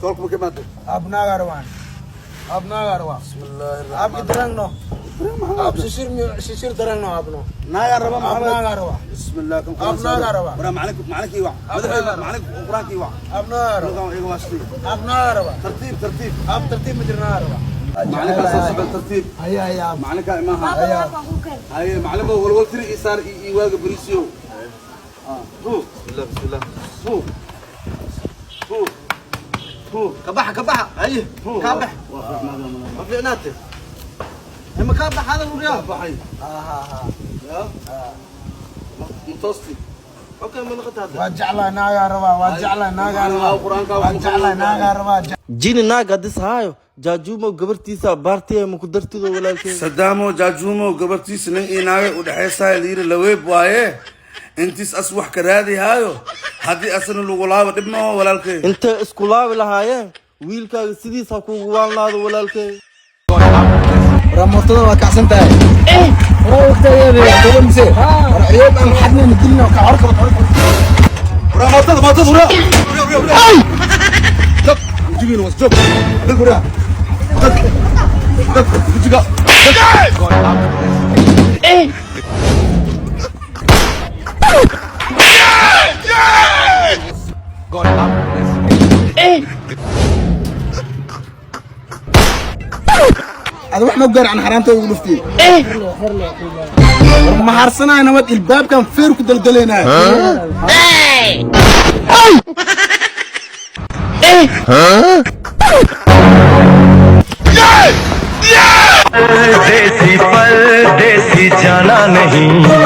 Iskoolka ma ka imaatay? Abnaaga rabaan, abnaaga rabaa. Bismillaahi. Abki darangno, ab sisir sisir darangno abno. Naagaa raba, Maxamed. Abnaaga rabaa. Bismillah, kan. Abnaaga rabaa. Waraa, macalinka, macalinkii wac. Abnaaga rabaa. Macalinka quraankii wac. Abnaaga rabaa. Iga waastay. Abnaaga rabaa. Tartiib, tartiib. Ab tartiib ma jirnaaga rabaa. Macalinkaa soo socda, tartiib. Haya, haya. Macalinkaa imaaha. Haye, macalimo, walwal tiri ii saar ii waaga beriisiyow. Tu. Bismillah, bismillah. Tu, tu, tu. Kabaxa, kabaxa, haye. Tu. Kabax. Waa fiicnaada. Ma fiicnaate ma kaa bax hadal uriyaa. Baxay. Ya mutoosti. Okay, ma noqota hadda. Waa jeclaa, naagaa rabaa, waa jeclaa, naagaa rabaa. Qur-aanka. Waa jeclaa, naagaa rabaa. Jini naag hadis haayo, Jaajuumo gabartiisa baartiya ma ku dartido, walaalkey? Sadaamo, Jaajuumo gabartiisa nin ii naagay u dhexaysahay layiri laweeb waaye. Intiis as wax ka raadihaayo, haddii asna lagu laabo, dhib maaho, walaalkey. Intay isku laabi lahaayeen, wiilkaaga sidiis ha kuugu waanlaado, walaalkey. Waraa, mootada waa kacsan tahay. Waraa mise war ciyoob aan xadnayna dilna ka hor kaba. Waraa, mootada, mootada, waraa. Dad wejigiina was joog. Dad, waraa, dad, dad wejiga dad. Ada wax ma gaar aan xaraanta ugu dhuftay. War ma harsanaya nabad ilbaabkan feer ku daldalaynaya. परदेसी, परदेसी जाना नहीं।